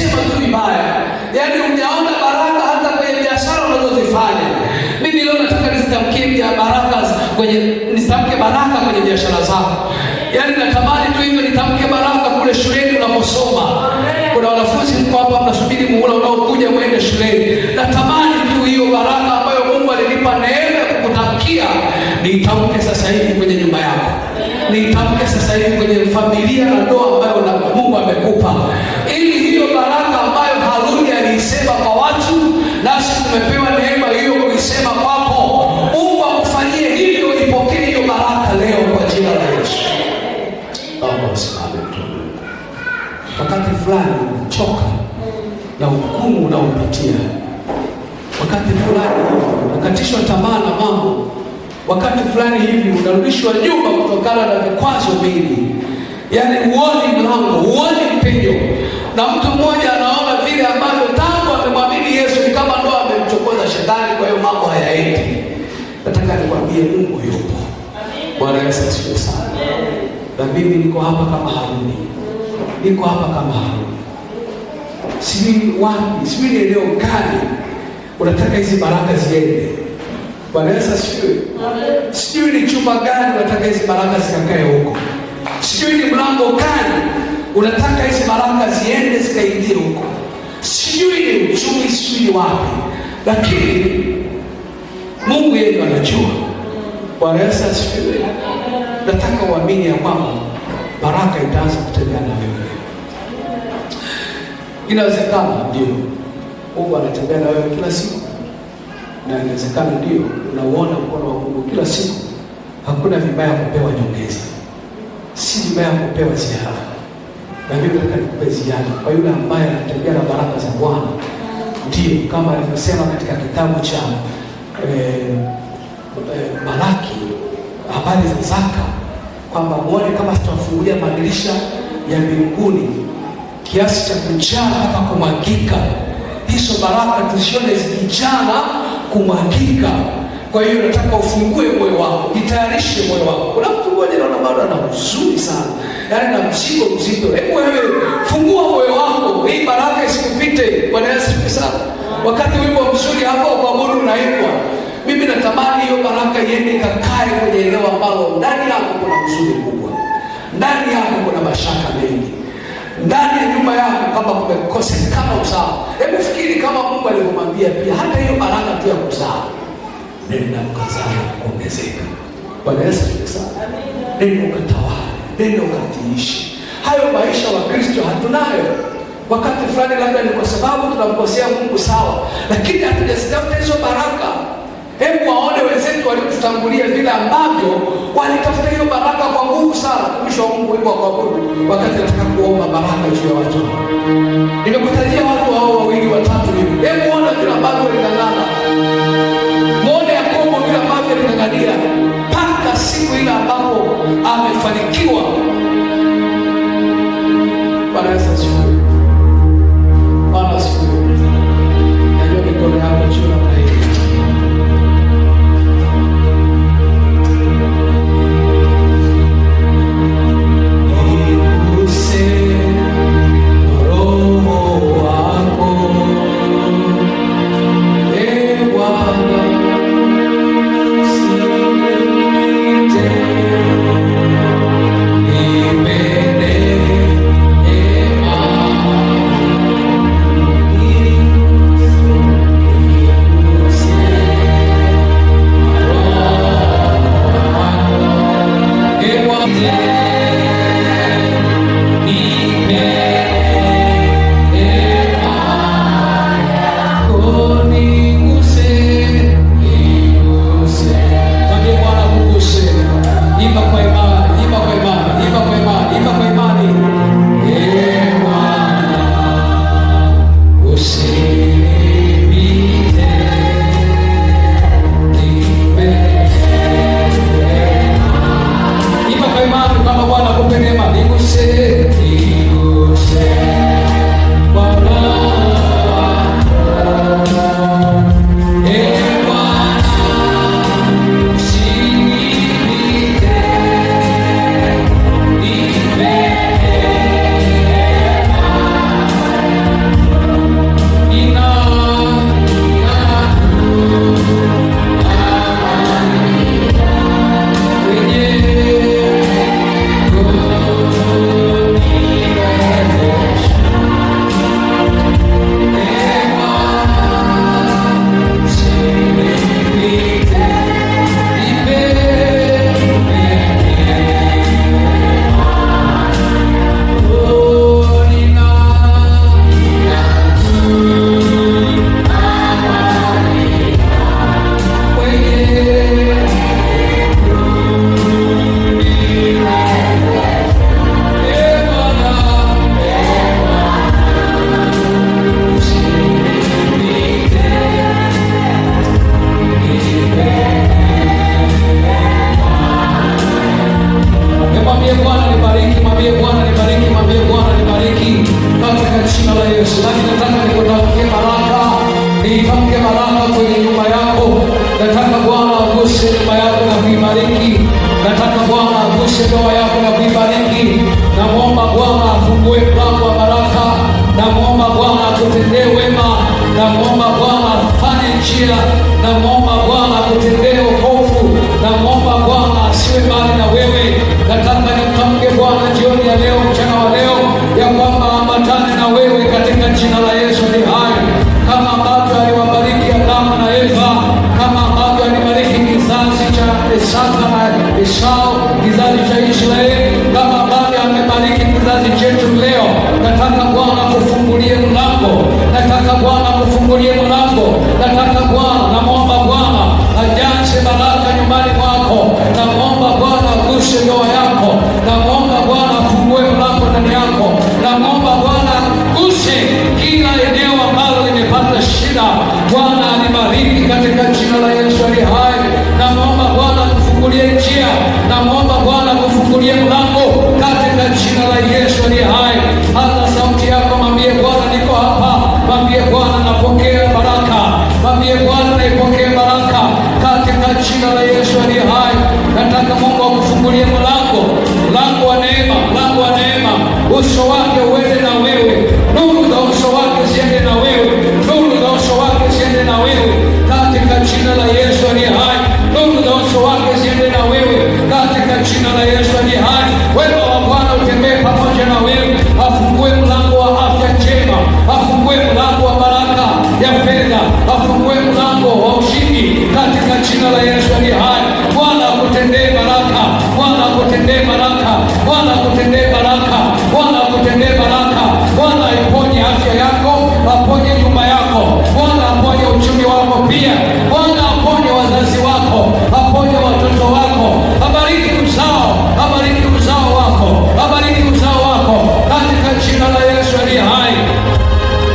wanakusema tu vibaya, yaani hujaona baraka hata kwenye biashara unazozifanya. Mimi leo nataka nizitamkie baraka kwenye, nitamke baraka kwenye biashara zako. Yaani natamani tu hivyo nitamke baraka kule shuleni unaposoma. Kuna wanafunzi mko hapa mnasubiri muhula unaokuja mwende shuleni. Natamani tu hiyo baraka ambayo Mungu alinipa neema ya kukutamkia niitamke sasa hivi kwenye nyumba yako, niitamke sasa hivi kwenye familia na ndoa ambayo Mungu amekupa, ili hiyo baraka ambayo Haruni aliisema kwa watu, nasi tumepewa neema hiyo kuisema kwako. Mungu akufanyie hivyo, ipokee hiyo baraka leo kwa jina la Yesu. Naomba usimame tu. Wakati fulani unachoka na hukumu unaopitia, wakati fulani unakatishwa tamaa na mambo, wakati fulani hivi unarudishwa nyuma kutokana na vikwazo vingi, yaani huoni mlango, huoni mpenyo, na mtu mmoja anaona vile ambavyo tangu amemwamini Yesu ni kama ndo amemchokoza shetani, kwa hiyo mambo hayaendi. Nataka nikwambie Mungu yupo. Bwana Yesu asifiwe sana. Na mimi niko hapa kama Haruni, niko hapa kama Haruni. Sijui wapi, sijui ni eneo gani unataka hizi baraka ziende. Bwana Yesu asifiwe. Sijui ni chumba gani unataka hizi baraka zikakae huko, sijui ni mlango gani unataka hizi baraka ziende zikaingie huko, sijui ni uchumi, sijui ni wapi, lakini Mungu yeye anajua. Bwana Yesu asifiwe. Nataka uamini ya kwamba baraka itaanza kutembea na wewe. Inawezekana ndio Mungu anatembea na wewe kila siku, na inawezekana ndio unauona mkono wa Mungu kila siku. Hakuna vibaya kupewa nyongeza, si vibaya kupewa ziada. Na mimi nataka nikupe ziada kwa yule ambaye anatembea na baraka za Bwana. Ndio kama alivyosema katika kitabu cha Malaki, habari za zaka, kwamba muone kama sitawafungulia madirisha ya mbinguni kiasi cha kujaa mpaka kumwagika. Hizo baraka tusione zikijaa na kumwagika. Kwa hiyo nataka ufungue moyo wako, jitayarishe moyo wako. Kuna mtu mmoja naona bado ana huzuni sana, yaani na mzigo mzito. Hebu wewe fungua moyo wako, hii baraka isikupite. Bwana Yesu asifiwe sana. Wakati wimbo mzuri hapo kwa kuabudu unaimbwa, mimi natamani hiyo baraka iende ikakae kwenye eneo ambalo ndani yako kuna huzuni kubwa, ndani yako kuna mashaka mengi, ndani ya nyumba yako kama kumekosekana uzao. Hebu fikiri kama Mungu alivyomwambia pia hata hiyo baraka tu ya kuzaa, nenda ukazaa na kuongezeka. Bwana Yesu asifiwe sana. Nenda ukatawale, nenda ukatiishi. Hayo maisha wa Kristo hatunayo. Wakati fulani labda ni kwa sababu tunamkosea Mungu, sawa, lakini hatujazitafuta hizo baraka. Hebu waone wenzetu waliotutangulia vile ambavyo walitafuta hiyo baraka kwa nguvu sana. Mtumishi wa Mungu, wimbo wa kuabudu, wakati nataka kuomba baraka juu ya watu. Nimekutajia watu hao wawili watatu hivi. Hebu ona vile ambavyo waling'ang'ana. Muone Yakobo vile ambavyo aling'ang'ania mpaka siku ile ambapo amefanikiwa. Bwana Yesu asifiwe. Bwana asifiwe. Najua mikono yako juu namna hii. Niguse Roho wako. Msikilizaji, nataka nikutamkie baraka, niitamke baraka kwenye nyumba yako. Nataka Bwana aguse nyumba yako na kuibariki. Nataka Bwana aguse ndoa yako na kuibariki. Namwomba Bwana afungue mlango wa baraka. Namwomba Bwana akutendee wema. Namwomba Bwana afanye njia. Namwomba Bwana akutendee wokovu. Namwomba Bwana asiwe mbali na wewe. Nataka nimtamke Bwana jioni ya leo, mchana wa leo, ya kwamba ambatane na wewe katika jina la Yesu ni hai, kama ambavyo aliwabariki Adamu na Eva, kama ambavyo alibariki kizazi cha Isaka na Esau, kizazi cha Israeli, kama ambavyo amebariki kizazi chetu leo. Nataka Bwana kufungulie mlango, nataka Bwana kufungulie mlango, nataka Bwana, namwomba Bwana ajaze baraka nyumbani mwako, namwomba Bwana aguse ndoa yako, namwomba Bwana afungue mlango ndani yako, namwomba Bwana aguse kila eneo ambalo limepata shida. Bwana alibariki katika jina la Yesu aliye hai. Namwomba Bwana kufungulie njia, namwomba Bwana kufungulie mlango katika jina la Yesu aliye hai. Hata sauti yako, mwambie Bwana, niko hapa. Mwambie Bwana, napokea baraka. Mwambie Bwana, naipokea baraka katika jina la Yesu aliye hai. Nataka Mungu akufungulie mlango, mlango wa neema, mlango wa neema. Uso wake uende na wewe, nuru za uso wake ziende na wewe, nuru za uso wake ziende na wewe katika jina la Yesu aliye hai. Nuru za uso wake ziende na wewe katika jina la Yesu aliye hai. Wema wa Bwana utembee pamoja na wewe, afungue mlango wa afya njema, afungue mlango wa baraka ya fedha, afungue mlango wa ushindi katika jina la Yesu aliye hai. Bwana akutendee baraka, Bwana akutendee baraka, Bwana akutendee baraka, Bwana akutendee baraka. Bwana aiponye afya yako, aponye nyumba yako, Bwana aponye uchumi wako pia, Bwana aponye wazazi wako, aponye watoto wako, abariki uzao, abariki uzao wako, abariki uzao wako katika jina la Yesu aliye hai.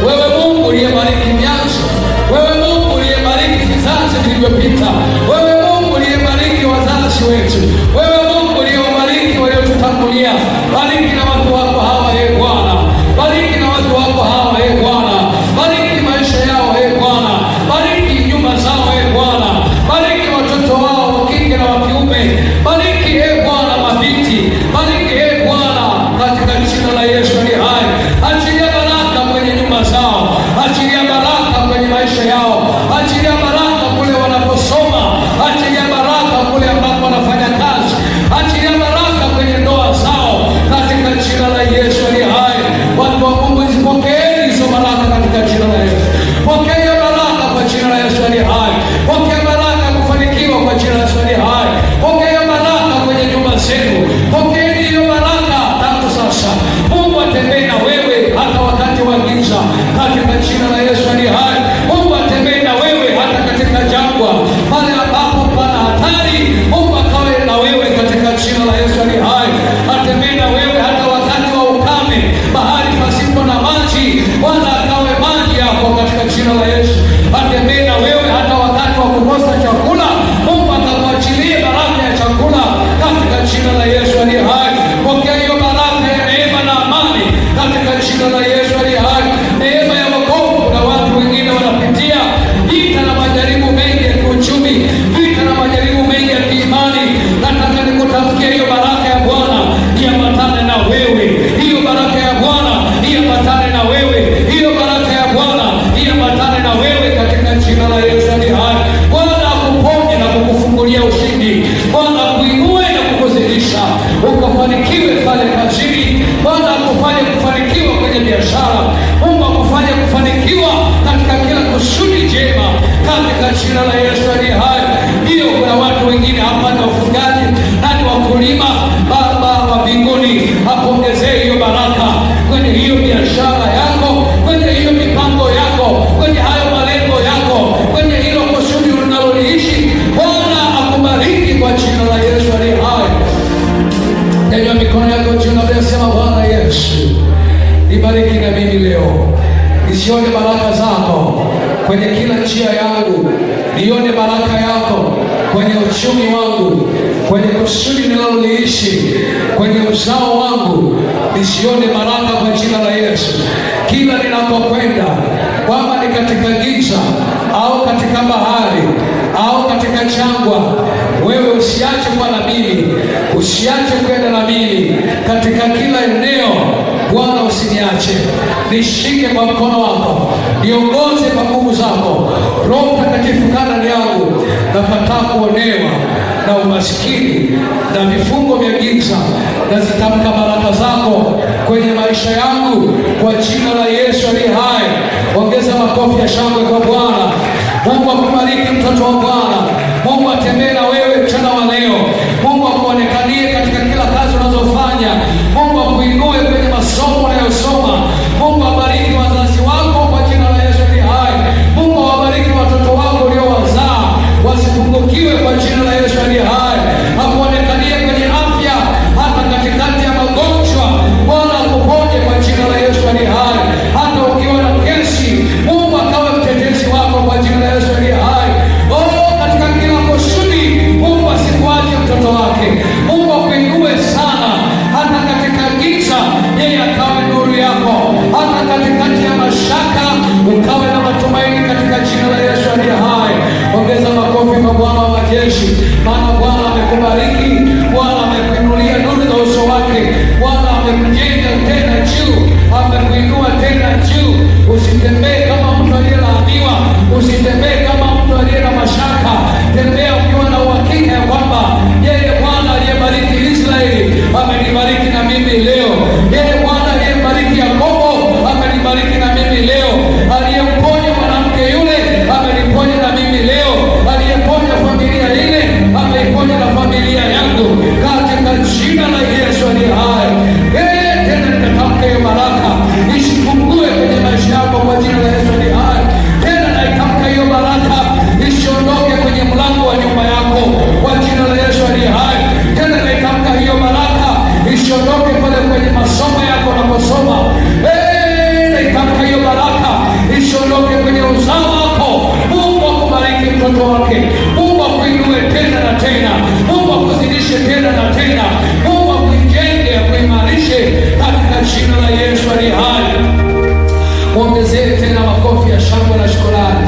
Wewe Mungu uliyebariki mianzo, wewe Mungu uliyebariki vizazi vilivyopita, wewe Mungu uliyebariki wazazi wetu, wewe Mungu uliyewabariki waliotutangulia, bariki na watu wako hawa, e Bwana, bariki na watu wako hawa, e Bwana, bariki maisha yao, e Bwana, bariki nyumba zao, e Bwana, bariki watoto wao wa kike na wa kiume, bariki e Bwana mabinti, bariki e Bwana, katika jina la Yesu aliye hai. Achilia baraka kwenye nyumba zao, achilia baraka kwenye maisha yao, achilia baraka kule wanaposoma, achilia baraka kule ambapo wanafanya kazi, achilia baraka kwenye ndoa zao, katika jina la Yesu aliye hai. Watu wa Mungu, zipokeeni hizo baraka katika jina la Yesu. Pokea baraka kwa jina la Yesu aliye hai. Pokea baraka kufanikiwa kwa jina la Yesu aliye hai. Pokea baraka kwenye nyumba zenu. Pokeeni hiyo baraka tangu sasa. Mungu atembee na wewe hata wakati wa giza, katika jina la Yesu aliye hai. Mungu atembee na wewe hata katika jangwa, pale ambapo pana hatari. Mungu akawe na wewe katika jina la Yesu aliye hai. Atembee na wewe hata wakati wa ukame, mahali pasipo na maji. Bwana akawe maji yako katika jina la Yesu. Atembee na wewe hata wakati wa kukosa chakula. Mungu akakuachilie baraka ya chakula katika jina la Yesu aliye hai. Pokea hiyo baraka ya neema na amani katika jina la Yesu aliye hai. Neema ya wokovu. Kuna watu wengine wanapitia vita na majaribu mengi ya kiuchumi, vita na majaribu mengi ya kiimani. Nataka nikutamkie hiyo baraka ya Bwana iambatane na wewe, hiyo baraka ya Bwana iambatane na wewe, hiyo baraka ya Bwana iambatane na wewe katika jina la Yesu aliye hai. Bwana akuponye na kukufungulia ushindi. Bwana akuinue na kukuzidisha ukafanikiwe pale kazini. Bwana akufanye kufanikiwa kwenye biashara. Mungu akufanye kufanikiwa katika kila kusudi jema katika jina la Yesu aliye hai. Ndiyo, kuna watu wengine hapa ni wafugaji na ni wakulima. Baba wa mbinguni akuongezee hiyo baraka kwenye hiyo biashara yako, kwenye hiyo mipango yako, kwenye hayo malengo yako, kwenye hilo kusudi unaloliishi. Bwana akubariki kwa jina la Yesu aliye hai. Nyanyua mikono yako juu na sema, Bwana Yesu, nibariki na mimi leo, nisione baraka zako kwenye kila njia yangu, nione baraka yako kwenye uchumi wangu, kwenye kusudi ninaloliishi, kwenye uzao wangu, nisione baraka kwa jina la Yesu. Kila ninapokwenda, kwamba ni katika giza au katika bahari au katika jangwa, wewe usiache kuwa na mimi, usiache kwenda na mimi katika kila eneo. Bwana, usiniache, nishike kwa mkono wako, niongoze kwa nguvu zako. Roho Mtakatifu, kaa ndani yangu. Nakataa kuonewa na umaskini na vifungo vya giza, nazitamka baraka zako kwenye maisha yangu kwa jina la Yesu aliye hai. Ongeza makofi ya shangwe kwa Bwana. Mungu akubariki mtoto wa Bwana. Mungu atembee na wewe mchana wa leo. Mungu akuonekanie katika kila kazi unazofanya. Mungu akuinue kwenye masomo unayosoma. Mungu abariki wazazi wako kwa jina la Yesu aliye hai. Mungu awabariki watoto wako uliowazaa wasipungukiwe kwa jina la Yesu aliye hai. Akuonekanie kwenye afya hata katikati ya magonjwa. Bwana akuponye kwa jina la Yesu aliye hai. Hata ukiwa na kesi, Mungu akawe mtetezi wako kwa jina la Yesu aliye hai. Oh, katika kila kusudi, Mungu asikuache mtoto wake. Mungu akuinue sana, hata katika giza, yeye akawe nuru yako. Hata katikati ya mashaka, ukawe na matumaini katika jina la Yesu aliye hai. Ongeza makofi kwa Bwana wa majeshi, maana Bwana amekubariki, Bwana amekuinulia nuru za uso wake, Bwana amekujenga tena juu, amekuinua tena juu. Usitembee kama mtu aliyelaaniwa, usitembee kama mtu aliye na mashaka. Tembea ukiwa na uhakika ya kwamba yeye Bwana aliyebariki Israeli amenibariki na mimi leo. Yeye Bwana aliyembariki Yakobo amenibariki na mimi leo. Aliyemponya mwanamke yule ameniponya na mimi leo. Aliyeponya familia ile ameiponya na familia yangu, katika jina la Yesu aliye hai. Tena ninatamka hiyo baraka isipungue kwenye maisha yako kwa jina la Yesu aliye hai. Tena naitamka hiyo baraka isiondoke kwenye mlango wa nyumba yako kwa jina la Yesu aliye hai. Tena naitamka hiyo baraka isiondoke pale kwenye masomo yako unaposoma. Naitamka hiyo baraka isiondoke kwenye uzao wako. Mungu akubariki mtoto wake. Mungu akuinue tena na tena. Mungu akuzidishe tena na tena. Mungu akuijenge, akuimarishe katika jina la Yesu aliye hai. Mwongezee tena makofi ya shangwe na shukrani.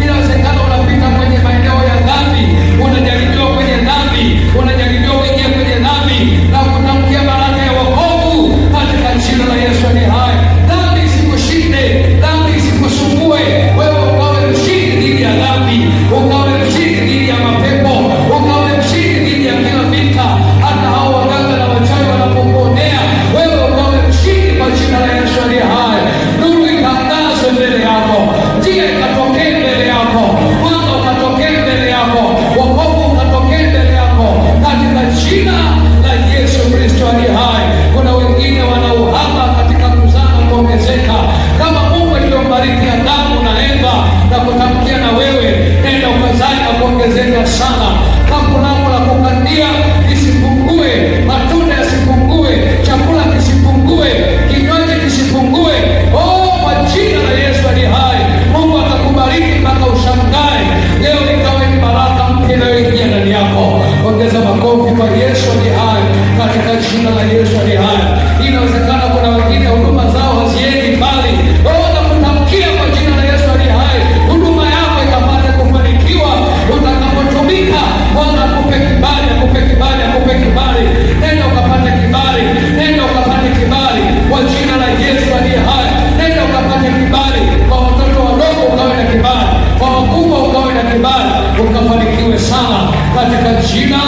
Inawezekana unapita kwenye maeneo ya dhambi, unajaribiwa kwenye dhambi, unajaribiwa kuingia kwenye dhambi, na kutamkia baraka ya wokovu katika jina la Yesu aliye hai. Dhambi isikushinde, dhambi isikusumbue, wewe ukawe mshindi dhidi ya dhambi, ukawe mshindi dhidi ya mapepo, ukawe mshindi dhidi ya kila vita, hata hao waganga na wachawi wanapokuonea, wewe ukawe mshindi kwa jina la Yesu aliye hai. Nuru ikaangazwe mbele yako, njia ikatokee mbele yako, mwanga ukatokee mbele yako, wokovu ukatokee mbele yako, katika jina la Yesu Kristo aliye hai. Kuna wengine wanauhaba katika kuzaa na kuongezeka, kama Mungu aliyombariki Adamu na Eva na kutamkia na wewe, nenda ukazae na kuongezeka sana. Kapu lako la kukandia lisipungue, matunda yasipungue, chakula kisipungue, kinywaji kisipungue. Oh, kwa jina la Yesu aliye hai, Mungu atakubariki mpaka ushangae. Leo ikawe ni baraka mpya inayoingia ndani yako. Ongeza makofi kwa Yesu aliye hai, katika jina la Yesu aliye hai. Inawezekana kuna wengine huduma zao haziendi mbali. Oh, nakutamkia kwa jina la Yesu aliye hai, huduma yako ikapate kufanikiwa utakapotumika. Bwana akupe kibali, akupe kibali, akupe kibali. Nenda ukapate kibali, nenda ukapate kibali kwa jina la Yesu aliye hai. Nenda ukapate kibali kwa watoto wadogo, ukawe na kibali, kwa wakubwa ukawe na kibali, ukafanikiwe sana katika jina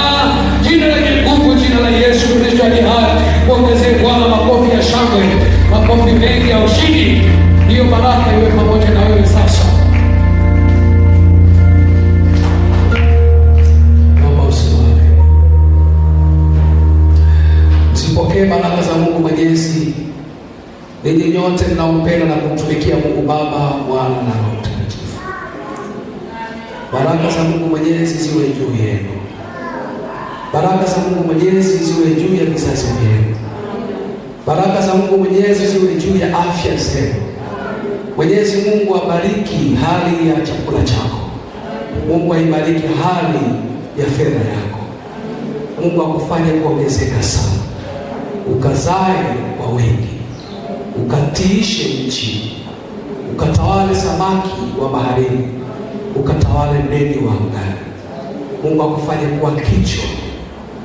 lenye nguvu, jina la Yesu Kristo aliye hai. Ongezee Bwana makofi ya shangwe, makofi mengi ya ushindi. Hiyo baraka iwe pamoja na wewe sasa. Naomba usimame. Msipokee baraka za Mungu Mwenyezi, ninyi nyote mnaompenda na kumtumikia Mungu Baba, Mwana na Roho Mtakatifu. Baraka za Mungu Mwenyezi ziwe juu yenu. Baraka za Mungu Mwenyezi ziwe juu ya vizazi vyenu. Baraka za Mungu Mwenyezi ziwe juu ya afya zenu. Mwenyezi Mungu abariki hali ya chakula chako. Mungu aibariki hali ya fedha yako. Mungu akufanye kuongezeka sana, ukazae kwa wengi, Ukatiishe nchi, ukatawale samaki wa baharini, ukatawale ndege wa angani. Mungu akufanye kuwa kichwa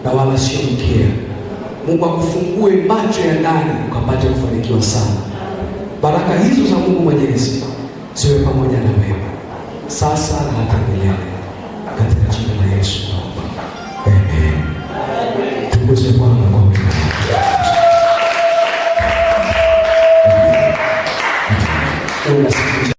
na wala sio mkia. Mungu akufungue macho ya ndani ukapate kufanikiwa sana. Baraka hizo za Mungu Mwenyezi ziwe pamoja na wewe sasa na hata milele, katika jina la Yesu naomba, amen. Tukuze Bwana kwa